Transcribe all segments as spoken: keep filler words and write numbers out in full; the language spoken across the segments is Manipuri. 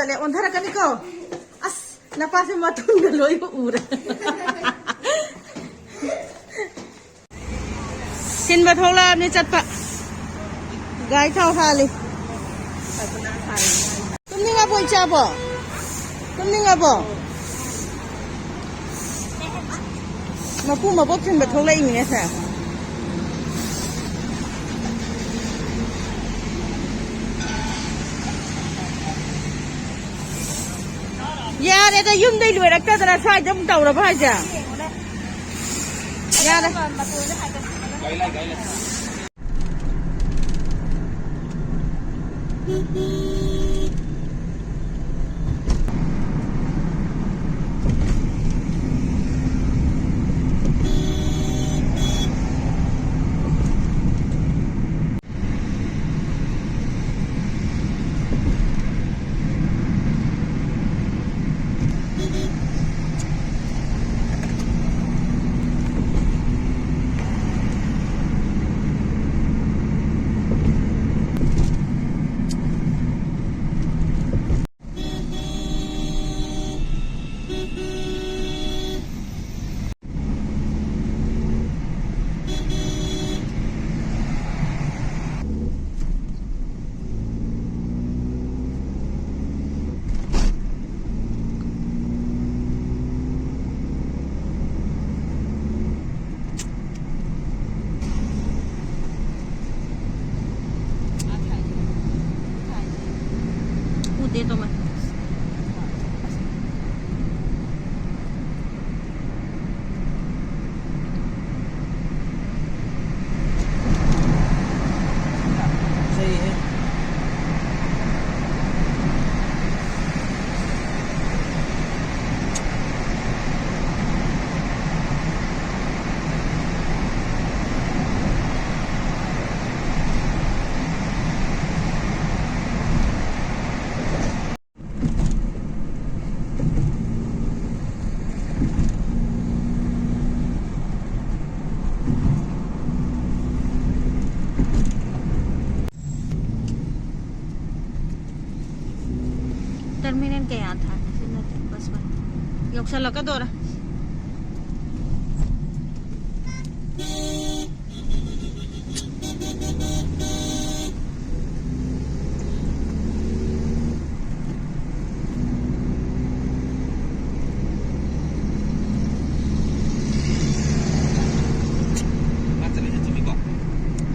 ꯆꯠꯂꯦ, ꯑꯣꯟꯊꯔꯛꯀꯅꯤꯀꯣ꯫ ꯑꯁ, ꯅꯄꯥꯁꯦ ꯃꯇꯨꯡꯗ ꯂꯣꯏ ꯎꯔꯦ꯫ ꯊꯤꯟꯕ ꯊꯣꯛꯂꯛꯑꯕꯅꯤ ꯆꯠꯄ꯫ ꯒꯥꯔꯤ ꯊꯥꯎ ꯍꯥꯜꯂꯤ꯫ ꯇꯨꯝꯅꯤꯡꯉꯕꯣ ꯏꯆꯥꯕꯣ? ꯇꯨꯝꯅꯤꯡꯉꯕꯣ? ꯃꯄꯨ ꯃꯕꯣꯛ ꯊꯤꯟꯕ ꯊꯣꯛꯂꯛꯏꯃꯤꯅꯦ ꯁꯦ꯫ ꯌꯥꯔꯦꯗ, ꯌꯨꯝꯗꯩ ꯂꯣꯏꯔꯛꯇꯗꯅ ꯁ꯭ꯋꯥꯏꯗ ꯑꯃꯨꯛ ꯇꯧꯔꯕ ꯍꯥꯏꯁꯦ? ꯌꯥꯔꯦ꯫ ꯀꯌꯥ ꯊꯥꯏ? ꯁꯤ ꯅꯠꯇꯦ, ꯕꯁ ꯃꯅꯨꯡ꯫ ꯌꯧꯁꯜꯂꯛꯀꯗꯧꯔꯦ꯫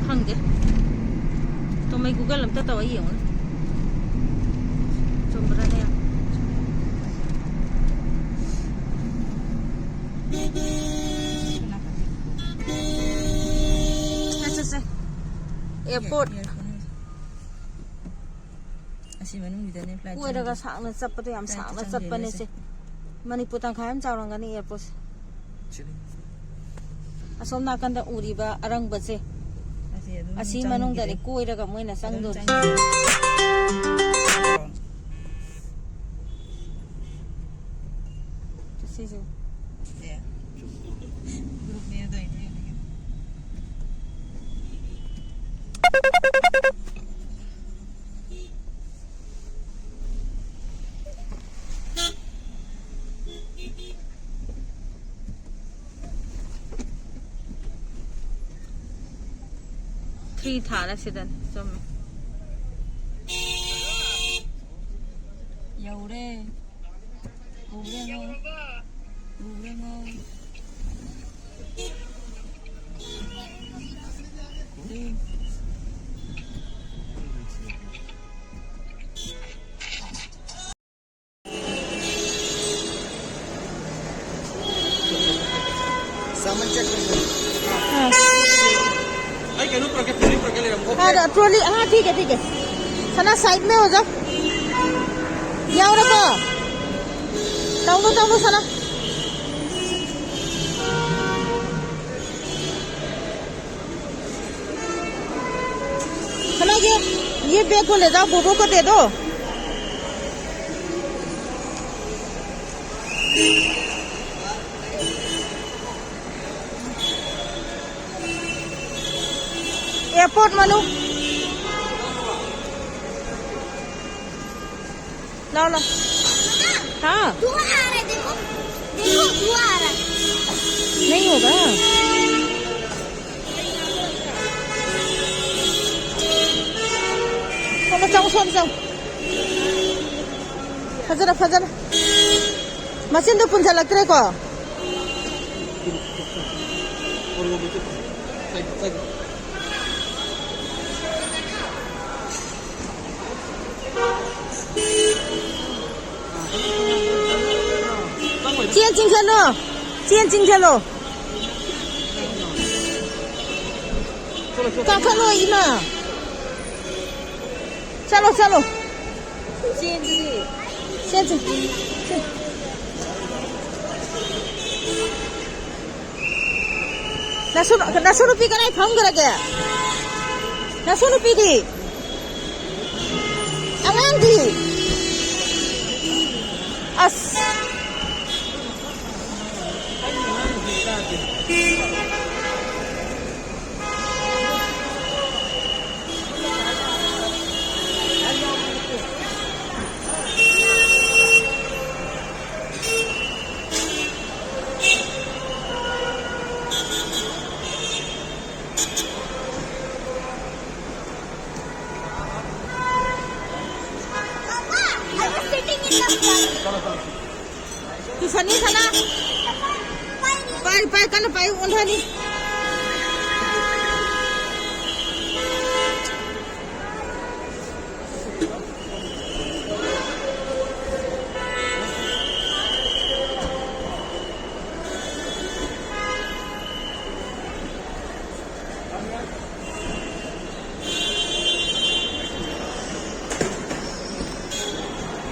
ꯈꯪꯗꯦ꯫ ꯇꯣꯃꯩ Google ꯑꯝꯇ ꯇꯧꯔ ꯌꯦꯡꯉꯨꯅꯦ꯫ ꯆꯨꯝꯕ꯭ꯔꯥꯅꯦ? ꯁꯦ, ꯁꯦ, ꯁꯦ꯫ Airport꯫ ꯑꯁꯤ ꯃꯅꯨꯡꯁꯤꯗꯅꯦ flight ꯀꯣꯏꯔꯒ ꯆꯪꯉꯤꯗꯣ꯫ ꯁꯥꯡꯅ ꯆꯠꯄꯗꯣ ꯌꯥꯝ flight ꯁꯥꯡꯅ ꯆꯪꯗꯣꯏꯅꯦ ꯆꯠꯄꯅꯦ ꯁꯦ꯫ ꯁꯦ꯫ ꯃꯅꯤꯄꯨꯔ ꯇꯪꯈꯥꯏ ꯑꯃ ꯆꯥꯎꯔꯝꯒꯅꯤ airportꯁꯦ꯫ ꯁꯤꯅꯤ꯫ ꯑꯁꯣꯝ ꯅꯥꯀꯟꯗ ꯎꯔꯤꯕ ꯑꯔꯪꯕꯁꯦ, ꯑꯁꯤ ꯑꯗꯨꯝ ꯑꯁꯤ ꯆꯪꯈꯤꯗꯣꯏꯅꯦ꯫ ꯃꯅꯨꯡꯗꯅꯦ ꯀꯣꯏꯔꯒ ꯃꯣꯏꯅ ꯑꯗꯨꯝ ꯆꯪꯗꯣꯏꯅꯦ꯫ ꯆꯪꯈꯤꯗꯣꯏꯅꯦ꯫ ꯁꯤꯁꯨ꯫ ꯁꯦ꯫ Groupꯅꯦ ꯇꯧꯔꯤꯗꯣ ꯌꯦꯡꯉꯣ꯫ Three ꯊꯥꯔ ꯁꯤꯗꯅꯤ꯫ ꯆꯨꯝꯃꯦ꯫ ꯌꯧꯔꯦ꯫ ꯎꯕ꯭ꯔꯥ ꯌꯦꯡꯉꯣ꯫ ꯎꯕ꯭ꯔꯥ ꯌꯦꯡꯉꯣ꯫ सामान चेक कर लो। हाँ। भाई, कहीं पर के, कहीं पर के ले हमको। हाँ, ट्रॉली, हाँ, ठीक है, ठीक है। सना, साइड में हो जाओ। यहाँ रखो। टाउनो, टाउनो, सना। सना, ये, ये बैग को ले जाओ, बोबो को दे दो। Airport ꯃꯅꯨꯡ꯫ ꯂꯥꯎ, ꯂꯥꯎ꯫ हाँ। धुआं आ रहा है, देखो, देखो, धुआं आ रहा है। नहीं होगा। ꯆꯠꯂꯣ, ꯆꯪꯉꯣ, ꯁꯣꯝ ꯆꯪꯉꯣ꯫ ꯐꯖꯔꯦ, ꯐꯖꯔꯦ꯫ ꯃꯆꯤꯟꯗꯣ ꯄꯨꯟꯁꯤꯜꯂꯛꯇ꯭ꯔꯦꯀꯣ꯫ ꯆꯦꯟ ꯆꯤꯡꯁꯜꯂꯣ꯫ ꯆꯦꯟ ꯆꯤꯡꯁꯜꯂꯣ꯫ ꯀꯥꯈꯠꯂꯣ, ꯏꯃꯥ꯫ ꯆꯠꯂꯣ, ꯆꯠꯂꯣ꯫ ꯆꯦꯟꯁꯤ꯫ ꯆꯦꯟꯁꯤ꯫ ꯆꯦꯟ-, ꯅꯁꯨ-, ꯅꯁꯨ ꯅꯨꯄꯤ ꯀꯗꯥꯏ ꯐꯝꯈ꯭ꯔꯒꯦ? ꯅꯁꯨ ꯅꯨꯄꯤꯗꯤ? ꯑꯉꯥꯡꯗꯤ? ꯑꯁ꯫ ꯇꯨꯁꯟꯅꯤ ꯁꯅꯥ꯫ ꯄꯥꯏ, ꯄꯥꯏ, ꯀꯟꯅ ꯄꯥꯏ, ꯑꯣꯟꯊꯅꯤ꯫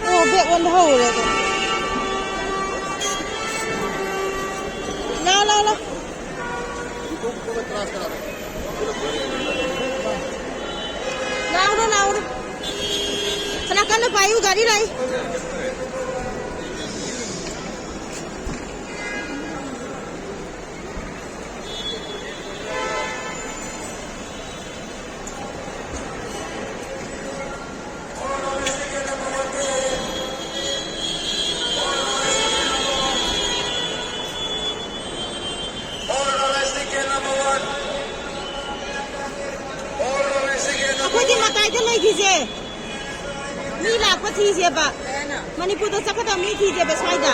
ꯑꯣ, ꯕꯦꯛ ꯑꯣꯟꯕ ꯍꯧꯔꯦ ꯑꯗꯣ꯫ ꯂꯥꯎ, ꯂꯥꯎ, ꯂꯥꯎ꯫ ꯂꯥꯎꯔꯣ, ꯂꯥꯎꯔꯣ꯫ ꯁꯅꯥ ꯀꯟꯅ ꯄꯥꯏꯌꯨ, ꯒꯥꯔꯤ ꯂꯥꯛꯏ꯫ ꯊꯤꯁꯦ꯫ ꯃꯤ ꯂꯥꯛꯄ ꯊꯤꯁꯦꯕ꯫ ꯃꯅꯤꯄꯨꯔꯗ ꯆꯠꯀꯗꯕ ꯃꯤ ꯊꯤꯁꯦꯕ ꯁ꯭ꯋꯥꯏꯗ꯫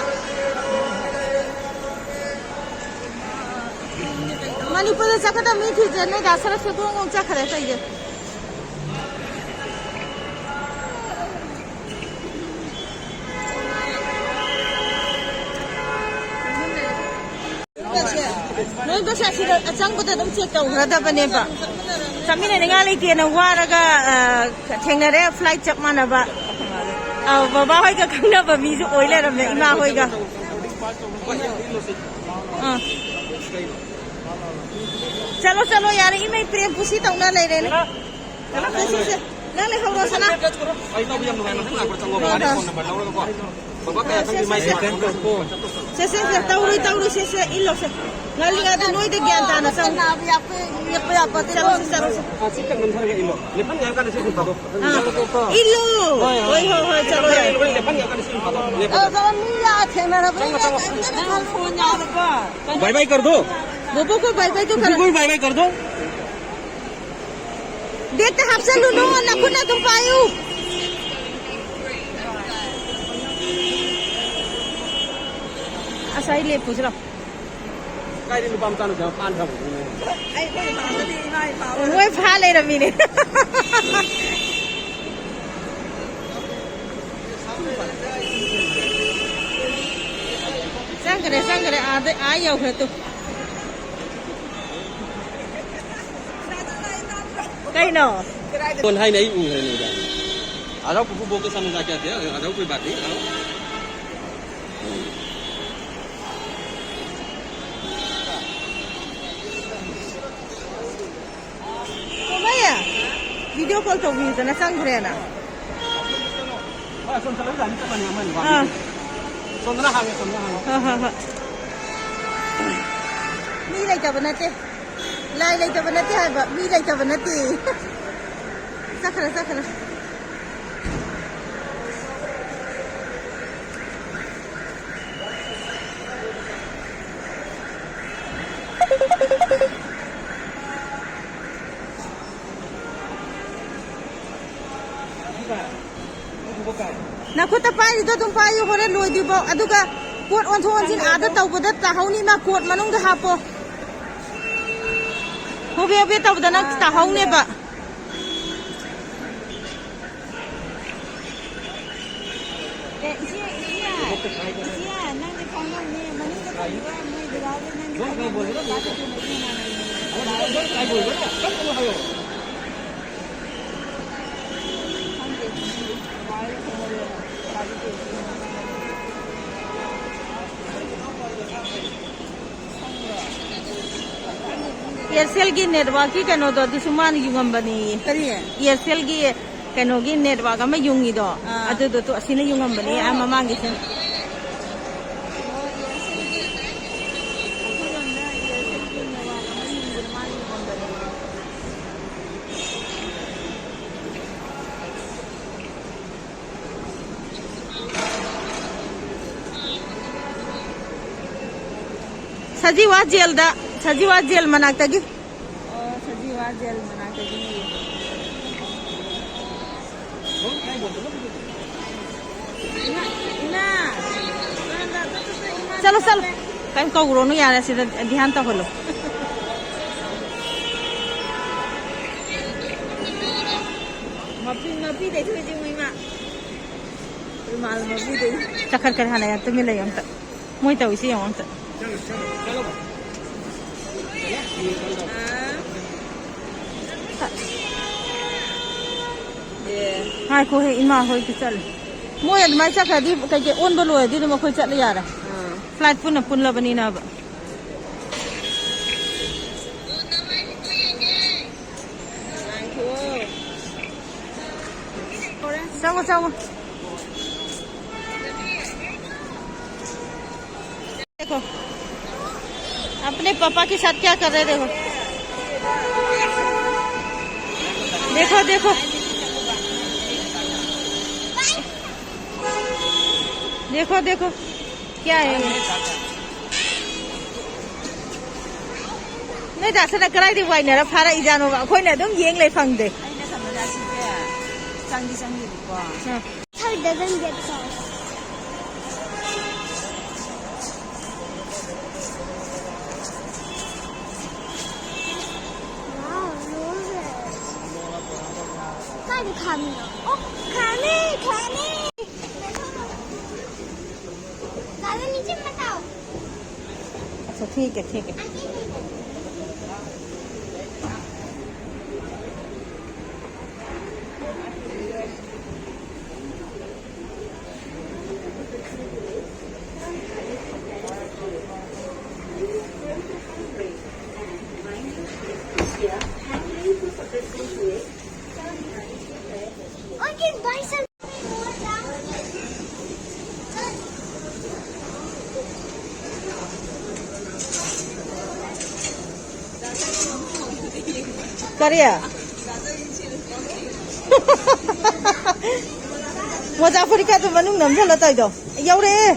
ꯃꯅꯤꯄꯨꯔꯗ ꯆꯠꯀꯗꯕ ꯃꯤ ꯊꯤꯁꯦ꯫ ꯅꯣꯏ ꯗꯥ ꯁꯔꯠꯁꯦ ꯒꯣꯡ ꯒꯣꯡ ꯆꯠꯈ꯭ꯔꯦ ꯇꯧꯏꯁꯦ꯫ ꯅꯣꯏ ꯄꯩꯁꯥ ꯁꯤꯗ ꯑꯆꯪꯕꯗ ꯑꯗꯨꯝ ꯆꯦꯛ ꯇꯧꯈ꯭ꯔꯗꯕꯅꯦꯕ꯫ ꯆꯠꯃꯤꯟꯅꯅꯤꯡꯉꯥꯏ ꯂꯩꯇꯦꯅ ꯋꯥꯔꯒ, ꯑ, ꯊꯦꯡꯅꯔꯦ, ꯐ꯭ꯂꯥꯏꯠ ꯆꯞ ꯃꯥꯟꯅꯕ꯫ ꯑꯧ, ꯕꯕꯥ ꯍꯣꯏꯒ ꯈꯪꯅꯕ ꯃꯤꯁꯨ ꯑꯣꯏ ꯂꯩꯔꯝꯃꯦ, ꯏꯃꯥ ꯍꯣꯏꯒ꯫ ꯑꯥ꯫ ꯆꯠꯂꯣ, ꯆꯠꯂꯣ, ꯌꯥꯔꯦ, ꯏꯃꯩ ꯄ꯭ꯔꯦꯝ ꯀꯨꯁꯤ ꯇꯧꯅ ꯂꯩꯔꯦꯅꯦ꯫ ꯆꯠꯂꯣ, ꯆꯠꯂꯣ, ꯆꯠꯂꯣ꯫ ꯅꯪ ꯂꯩꯍꯧꯔꯣ, ꯁꯅꯥ꯫ ꯑꯩ ꯇꯧꯕ ꯌꯥꯝ ꯅꯨꯡꯉꯥꯏ, ꯃꯊꯪ ꯂꯥꯛꯄꯗ ꯆꯪꯉꯣ, ꯍꯣꯏ, ꯕꯕꯥꯗꯩ ꯍꯣꯏ꯫ ꯐꯣꯟ ꯅꯝꯕꯔ ꯂꯧꯔꯒꯀꯣ꯫ ꯕꯕꯥ ꯀꯌꯥ ꯆꯪꯗꯣꯏ ꯃꯥꯏꯁꯦ? ꯁꯦ, ꯁꯦ, ꯁꯦ, ꯇꯧꯔꯣꯏ, ꯇꯧꯔꯣꯏ, ꯁꯦ, ꯁꯦ, ꯏꯜꯂꯣ, ꯁꯦ꯫ ꯉꯜꯂꯤꯉꯩꯗ ꯅꯣꯏꯗ ꯒ꯭ꯌꯥꯟ ꯇꯥꯅ ꯆꯪꯉꯨ꯫ ꯅꯥꯕ ꯌꯥꯄ-, ꯌꯦꯛꯄ ꯌꯥꯄꯣꯠꯇꯦ꯫ ꯆꯠꯂꯣ, ꯁꯦ, ꯆꯠꯂꯣ, ꯁꯦ꯫ ꯑꯥ, ꯁꯤ ꯈꯛ ꯅꯝꯊꯔꯒ ꯏꯜꯂꯣ꯫ ꯂꯦꯞꯍꯟꯒꯦ ꯍꯥꯏꯔ ꯀꯥꯟꯗ ꯁꯤ ꯑꯗꯨꯝ ꯊꯥꯗꯣꯛ꯫ ꯑꯥ꯫ ꯏꯜꯂꯣ꯫ ꯍꯣꯏ, ꯍꯣꯏ, ꯍꯣꯏ, ꯆꯠꯂꯣ, ꯌꯥꯔꯦ꯫ ꯂꯦꯞꯍꯟꯒꯦ ꯍꯥꯏꯔ ꯀꯥꯟꯗ ꯁꯤ ꯑꯗꯨꯝ ꯊꯥꯗꯣꯛ꯫ ꯂꯦꯞꯄꯣ꯫ ꯑ, ꯆꯠꯂꯣ, ꯃꯤ ꯌꯥ ꯊꯦꯡꯅꯔꯕꯅꯤꯅ ꯆꯪꯉꯣ, ꯆꯪꯉꯣ꯫ ꯀꯩꯝꯇ ꯈꯪ-, ꯅꯪ ꯐꯣꯟ ꯌꯥꯔꯕꯣ? ꯕꯥꯏ ꯕꯥꯏ ꯀꯔ ꯗꯣ꯫ ꯕꯣꯕꯣ ꯀꯣ ꯕꯥꯏ ꯕꯥꯏ ꯇꯣ ꯀꯔ ꯗꯣ꯫ ꯕꯥꯏ ꯕꯥꯏ ꯀꯔ ꯗꯣ꯫ ꯕꯦꯛꯇ ꯍꯥꯞꯆꯜꯂꯨꯅꯨ, ꯅꯈꯨꯠꯅ ꯑꯗꯨꯝ ꯄꯥꯏꯌꯨ꯫ ꯑꯁ, ꯑꯩ ꯂꯦꯞꯄꯨꯁꯤꯔꯣ? ꯀꯥꯏꯗꯩ ꯅꯨꯄꯥ ꯃꯆꯥꯅꯣ ꯁꯤꯗ ꯐꯥꯅ ꯊꯝꯃꯨꯕꯅꯣ? ꯑꯩꯈꯣꯏ ꯏꯃꯥꯟꯅꯕꯤ ꯏꯃꯥ ꯏꯄꯥ ꯃꯣꯏ ꯐꯥ ꯂꯩꯔꯝꯃꯤꯅꯦ꯫ ꯆꯪꯈ꯭ꯔꯦ, ꯆꯪꯈ꯭ꯔꯦ, ꯑꯥꯗ, ꯑꯥ ꯌꯧꯈ꯭ꯔꯦ ꯇꯨ꯫ ꯀꯩꯅꯣ? ꯐꯣꯟ ꯍꯥꯏꯅ ꯑꯩ ꯎꯈ꯭ꯔꯦ ꯅꯣꯏꯗ꯫ आ जाओ, फूफू बोल के सामने जाके आते हैं, आ जाओ, कोई बात नहीं, आओ। ꯀꯃꯥꯏꯅ? ꯚꯤꯗꯤꯑꯣ ꯀꯣꯜ ꯇꯧꯕꯤꯗꯅ ꯆꯪꯈ꯭ꯔꯦꯅ꯫ ꯍꯣꯏ, ꯑꯁꯣꯝ ꯆꯠꯂꯒ ꯒꯥꯔꯤ ꯆꯠꯄꯅꯦ ꯑꯃꯅꯤ꯫ ꯑꯥ꯫ ꯁꯣꯝꯗꯅ ꯍꯥꯡꯉꯦ, ꯁꯣꯝꯗꯅ ꯍꯥꯡꯉꯦ꯫ ꯍꯣꯏ, ꯍꯣꯏ, ꯍꯣꯏ꯫ ꯃꯤ ꯂꯩꯇꯕ ꯅꯠꯇꯦ꯫ ꯂꯥꯏ ꯂꯩꯇꯕ ꯅꯠꯇꯦ ꯍꯥꯏꯕ, ꯃꯤ ꯂꯩꯇꯕ ꯅꯠꯇꯦ꯫ ꯆꯠꯈ꯭ꯔꯦ, ꯆꯠꯈ꯭ꯔꯦ꯫ ꯑꯩꯗꯣ ꯑꯗꯨꯝ ꯄꯥꯏꯌꯨ, ꯍꯣꯔꯦꯟ ꯂꯣꯏꯗ꯭ꯔꯤꯕꯧ꯫ ꯑꯗꯨꯒ ꯄꯣꯠ ꯑꯣꯟꯊꯣꯛ ꯑꯣꯟꯁꯤꯟ ꯑꯥꯗ ꯇꯧꯕꯗ ꯇꯥꯍꯧꯅꯤ꯫ ꯏꯃꯥ, ꯀꯣꯠ ꯃꯅꯨꯡꯗ ꯍꯥꯞꯄꯣ꯫ ꯍꯣꯕꯦ ꯍꯣꯕꯦ ꯇꯧꯕꯗ ꯅꯪ ꯇꯥꯍꯧꯅꯦꯕ꯫ ꯑꯦ, ꯏꯆꯦ, ꯏꯆꯦ, ꯏꯆꯦ, ꯅꯪꯗꯤ ꯈꯪꯉꯝꯅꯤ, ꯃꯅꯨꯡꯗ ꯊꯝꯕ ꯃꯣꯏ ꯗꯗꯥꯗꯣ ꯅꯪꯗꯤ ꯈꯪꯉꯝꯅꯤ, ꯗꯗꯥ ꯀꯩꯊꯦꯜꯗꯒꯤ ꯏꯃꯥꯟꯅꯕꯤꯅꯦ꯫ ꯈꯪꯗꯦ, ꯈꯪꯗꯦ꯫ ꯑꯦꯌꯥꯔꯁꯦꯜꯒꯤ ꯅꯦꯠꯋꯥꯛꯀꯤ ꯀꯩꯅꯣꯗꯣ ꯑꯗꯨꯁꯨ ꯃꯥꯅ ꯌꯨꯡꯉꯝꯕꯅꯦꯌꯦ꯫ ꯀꯔꯤ? ꯑꯦꯌꯥꯔꯁꯦꯜꯒꯤ ꯀꯩꯅꯣꯒꯤ ꯅꯦꯠꯋꯥꯛ ꯑꯃ ꯌꯨꯡꯉꯤꯗꯣ, ꯑꯥ꯫ ꯑꯗꯨꯗꯣ ꯇꯨ ꯑꯁꯤꯅ ꯌꯨꯡꯉꯝꯕꯅꯦ, ꯑꯥ, ꯑꯣ꯫ ꯃꯃꯥꯡꯒꯤꯁꯤꯅ꯫ ꯑꯣ, ꯑꯦꯌꯥꯔꯁꯦꯜꯒꯤ ꯑꯩꯈꯣꯏꯔꯣꯝꯗ ꯑꯦꯌꯥꯔꯁꯦꯜꯒꯤ ꯅꯦꯠꯋꯥꯛ ꯑꯃ ꯌꯨꯡꯕꯗꯣ ꯃꯥꯅ ꯌꯨꯡꯉꯝꯕꯅꯦ꯫ ꯁꯖꯤꯋꯥ ꯖꯦꯜꯗ, ꯁꯖꯤꯋꯥ ꯖꯦꯜ ꯃꯅꯥꯛꯇꯒꯤ꯫ ꯑꯣ, ꯁꯖꯤꯋꯥ ꯖꯦꯜ ꯃꯅꯥꯛꯇꯒꯤ꯫ ꯏꯃꯥ, ꯏꯃꯥ, ꯆꯠꯂꯣ, ꯆꯠꯂꯣ꯫ ꯀꯩꯝ ꯀꯧꯔꯨꯔꯅꯨ, ꯌꯥꯔꯦ, ꯁꯤꯗ ꯙ꯭ꯌꯥꯟ ꯇꯧꯍꯜꯂꯣ꯫ ꯃꯄꯤ, ꯃꯄꯤ ꯇꯩꯊꯣꯛꯏꯁꯦ ꯌꯦꯡꯉꯨ, ꯏꯃꯥ꯫ ꯔꯨꯃꯥꯜ ꯃꯄꯤ ꯇꯩ-, ꯆꯈꯠ ꯈꯔ ꯍꯥꯟꯅ ꯌꯥꯝ ꯇꯨꯃꯤꯟ ꯂꯩꯌꯨ ꯑꯝꯇ꯫ ꯃꯣꯏ ꯇꯧꯔꯤꯁꯦ ꯌꯦꯡꯉꯣ ꯑꯝꯇ꯫ ꯑꯦ꯫ ꯉꯥꯏꯈꯣꯍꯦ, ꯏꯃꯥ ꯍꯣꯏꯗꯤ ꯆꯠꯂꯦ꯫ ꯃꯣꯏ ꯑꯗꯨꯃꯥꯏꯅ ꯆꯠꯈ꯭ꯔꯗꯤ ꯀꯩꯀꯩ ꯑꯣꯟꯕ ꯂꯣꯏꯔꯗꯤ ꯑꯗꯨꯝ ꯑꯩꯈꯣꯏ ꯆꯠꯂ ꯌꯥꯔꯦ꯫ ꯑꯥ꯫ ꯐ꯭ꯂꯥꯏꯠ ꯄꯨꯟꯅ ꯄꯨꯜꯂꯕꯅꯤꯅꯕ꯫ ꯉꯥꯏꯈꯣ꯫ ꯆꯪꯉꯣ, ꯆꯪꯉꯣ꯫ देखो, अपने पापा के साथ क्या कर रहे, देखो। देखो, देखो। देखो, देखो। क्या है ये? ꯅꯣꯏ ꯗꯥꯁꯅ ꯀꯗꯥꯏꯗꯒꯤ ꯋꯥꯏꯅꯔ ꯐꯥꯔꯛꯏꯖꯥꯠꯅꯣꯕ? ꯑꯩꯈꯣꯏꯅ ꯑꯗꯨꯝ ꯌꯦꯡ ꯂꯩ ꯐꯪꯗꯦ꯫ ꯑꯩꯅ ꯈꯟꯕꯗ ꯑꯁꯤꯁꯦ ꯆꯪꯗꯤ ꯆꯪꯗꯦꯕꯀꯣ꯫ ꯑꯥ꯫ Third doesn't get sauce. खाने। ओ, खाने, खाने। दादा, नीचे मत आओ। अच्छा, ठीक है, ठीक है। ꯀꯔꯤ? ꯃꯣꯖꯥ ꯐꯨꯔꯤꯠꯀꯗꯣ ꯃꯅꯨꯡ ꯅꯝꯁꯤꯜꯂ ꯇꯧꯔꯤꯗꯣ꯫ ꯌꯧꯔꯛꯑꯦ꯫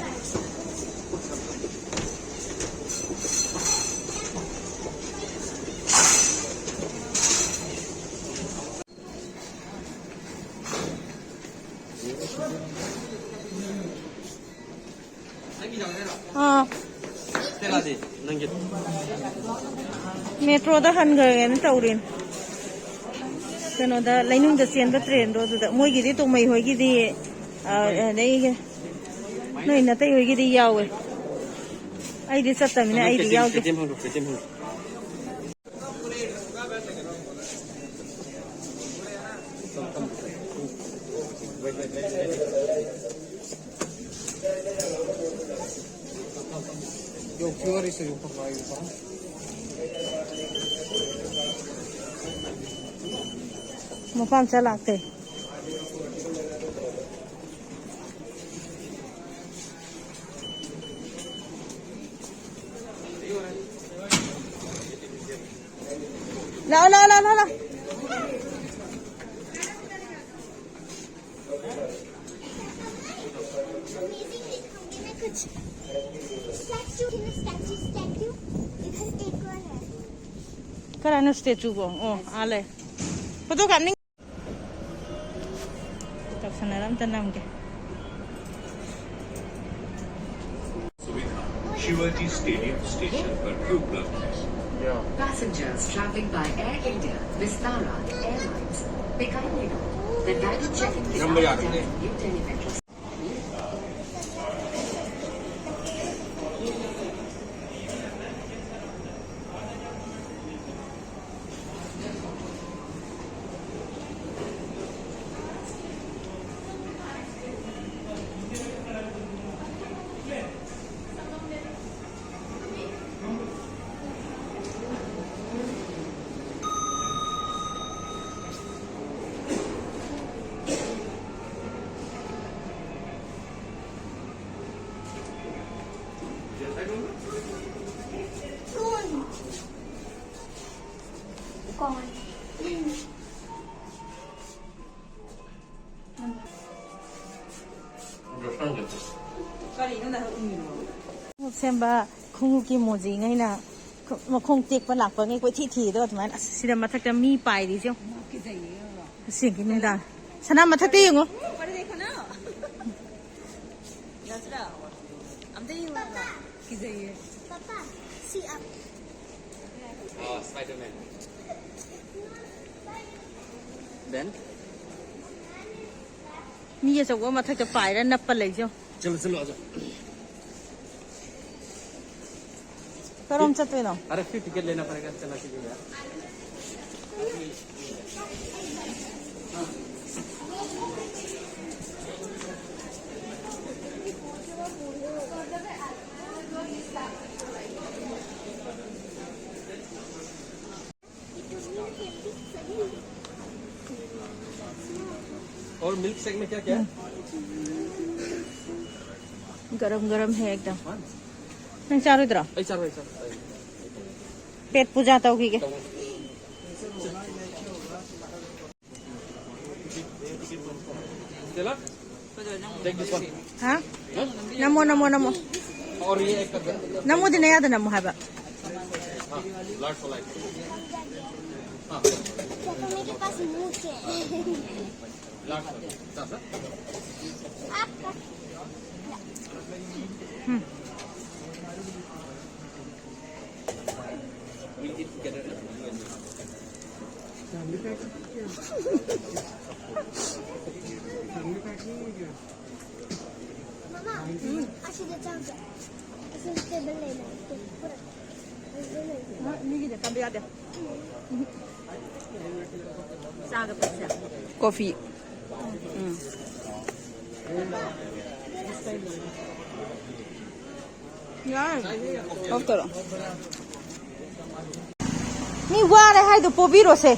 ꯑꯥ꯫ ꯅꯪꯒꯤ ꯃꯦꯇ꯭ꯔꯣꯗ ꯍꯟꯈ꯭ꯔꯒꯦꯅ ꯇꯧꯔꯤꯅꯦ꯫ ꯀꯩꯅꯣꯗ, ꯂꯩꯅꯨꯡꯗ ꯆꯦꯟꯕ ꯇ꯭ꯔꯦꯟꯗꯣ ꯑꯗꯨꯗ꯫ ꯃꯣꯏꯒꯤꯗꯤ ꯇꯣꯡꯃꯩ ꯍꯣꯏꯒꯤꯗꯤ, ꯑ, ꯑꯗꯩ ꯅꯣꯏ ꯅꯇꯩ ꯍꯣꯏꯒꯤꯗꯤ ꯌꯥꯎꯋꯦ꯫ ꯑꯩꯗꯤ ꯆꯠꯇꯕꯅꯤꯅ ꯑꯩꯗꯤ ꯌꯥꯎꯗꯦ꯫ ꯃꯄꯥꯝꯆꯥ ꯂꯥꯛꯇꯦ꯫ ꯂꯥꯛꯑꯣ, ꯂꯥꯛꯑꯣ, ꯂꯥꯛꯑꯣ, ꯂꯥꯛꯑꯣ, ꯂꯥꯛꯑꯣ꯫ Amazing thing, हमने ना कुछ statue, statue, statue, इधर एक और है। ꯀꯔꯥꯏꯅꯣ statue ꯕꯣ? ꯑꯣ, ꯑꯥ ꯂꯩ꯫ Photo ꯀꯥꯞꯅꯤꯡ-, ꯇꯧꯁꯟꯅꯔ ꯑꯝꯇ ꯅꯝꯒꯦ꯫ सुविधा शिवाजी स्टेडियम स्टेशन पर भी उपलब्ध है। Passengers traveling by Air India, Vistara Airlines, Be kindly note that baggage check-in is now conducted at New Delhi Metro. ꯁꯦꯝꯕ ꯈꯣꯡꯎꯞꯀꯤ ꯃꯣꯖꯤꯉꯩꯅ ꯃꯈꯣꯡ ꯇꯦꯛꯄ ꯂꯥꯛꯄꯉꯩ ꯀꯣꯏꯊꯤ ꯊꯤꯗꯣ ꯑꯗꯨꯃꯥꯏꯅ꯫ ꯑꯁ, ꯁꯤꯗ ꯃꯊꯛꯇ ꯃꯤ ꯄꯥꯏꯔꯤꯁꯦ ꯌꯦꯡꯉꯣ꯫ ꯑꯁꯦꯡꯒꯤ ꯅꯨꯡꯗꯥꯡ꯫ ꯁꯅꯥ ꯃꯊꯛꯇ ꯌꯦꯡꯉꯣ꯫ ꯑꯝꯇ ꯌꯦꯡꯉꯣ꯫ ꯄꯥꯄꯥ, ꯁꯤ ꯑꯞ꯫ Then? ꯃꯤ ꯑꯆꯧꯕ ꯃꯊꯛꯇ ꯄꯥꯏꯔ ꯅꯞꯄ ꯂꯩꯁꯦ ꯌꯦꯡꯉꯣ꯫ चलो, चलो, आ जाओ। ꯀꯔꯣꯝ ꯆꯠꯇꯣꯏꯅꯣ? अरे, फिर टिकट लेना पड़ेगा, चला कीजिए यार। और मिल्क शेक में क्या क्या है? गरम गरम है एकदम। हाँ। ꯅꯪ ꯆꯥꯔꯣꯏꯗ꯭ꯔꯣ? ꯑꯩ ꯆꯥꯔꯣꯏ, ꯑꯩ ꯆꯥꯔꯣꯏ꯫ ꯄꯦꯠ ꯄꯨꯖꯥ ꯇꯧꯈꯤꯒꯦ꯫ Take this one. ꯍꯥ? ꯅꯝꯃꯣ, ꯅꯝꯃꯣ, ꯅꯝꯃꯣ꯫ और ये एक कर दे। ꯅꯝꯃꯣꯗꯤ ꯅꯌꯥꯗ ꯅꯝꯃꯣ ꯍꯥꯏꯕ꯫ हाँ, लार्ज वाला एक। हाँ। पापा, मेरे पास मुंह है। लार्ज वाला। हाँ, सर। हम्म। We'll eat together. ꯎꯝ, ꯑꯁꯤꯗ ꯆꯥꯎꯁꯦ꯫ ꯑꯁꯤꯗ ꯇꯦꯕꯜ ꯂꯩꯕꯅꯦ꯫ ꯄꯨꯔꯛꯑꯣ꯫ ꯑꯁꯤꯗ ꯂꯩꯕꯅꯦ꯫ ꯃꯤꯒꯤꯗ ꯆꯥꯕ ꯌꯥꯗꯦ꯫ ꯆꯥꯒ ꯊꯛꯁꯦ꯫ ꯀꯣꯐꯤ꯫ ꯎꯝ꯫ ꯌꯥꯏ꯫ ꯑꯣꯐ ꯇꯧꯔꯣ꯫ ꯃꯤ ꯋꯥꯔꯦ ꯍꯥꯏꯗꯣ ꯄꯣꯕꯤꯔꯣꯁꯦ꯫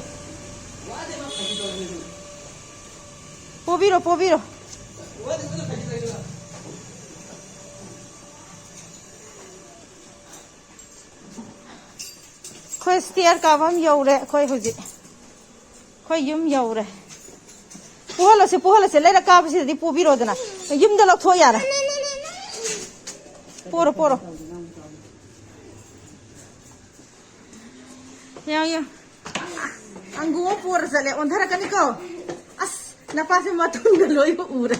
ꯄꯣꯕꯤꯔꯣ, ꯄꯣꯕꯤꯔꯣ꯫ ꯑꯩꯈꯣꯏ ꯁ꯭ꯇꯦꯌꯔ ꯀꯥꯐꯝ ꯌꯧꯔꯦ꯫ ꯑꯩꯈꯣꯏ ꯍꯧꯖꯤꯛ ꯑꯩꯈꯣꯏ ꯌꯨꯝ ꯌꯧꯔꯦ꯫ ꯄꯨꯍꯜꯂꯁꯦ, ꯄꯨꯍꯜꯂꯁꯦ꯫ ꯂꯩꯔꯛ ꯀꯥꯕꯁꯤꯗꯗꯤ ꯄꯨꯕꯤꯔꯣꯗꯅ꯫ ꯌꯨꯝꯗ ꯂꯧꯊꯣꯛ ꯌꯥꯔꯦ꯫ ꯄꯣꯔꯣ, ꯄꯣꯔꯣ꯫ ꯌꯥ, ꯌꯥ꯫ ꯑꯪꯒꯨ ꯑꯃ ꯄꯣꯔ ꯆꯠꯂꯦ꯫ ꯑꯣꯟꯊꯔꯛꯀꯅꯤꯀꯣ꯫ ꯑꯁ, ꯅꯄꯥꯁꯦ ꯃꯇꯨꯡꯗ ꯂꯣꯏ ꯎꯔꯦ꯫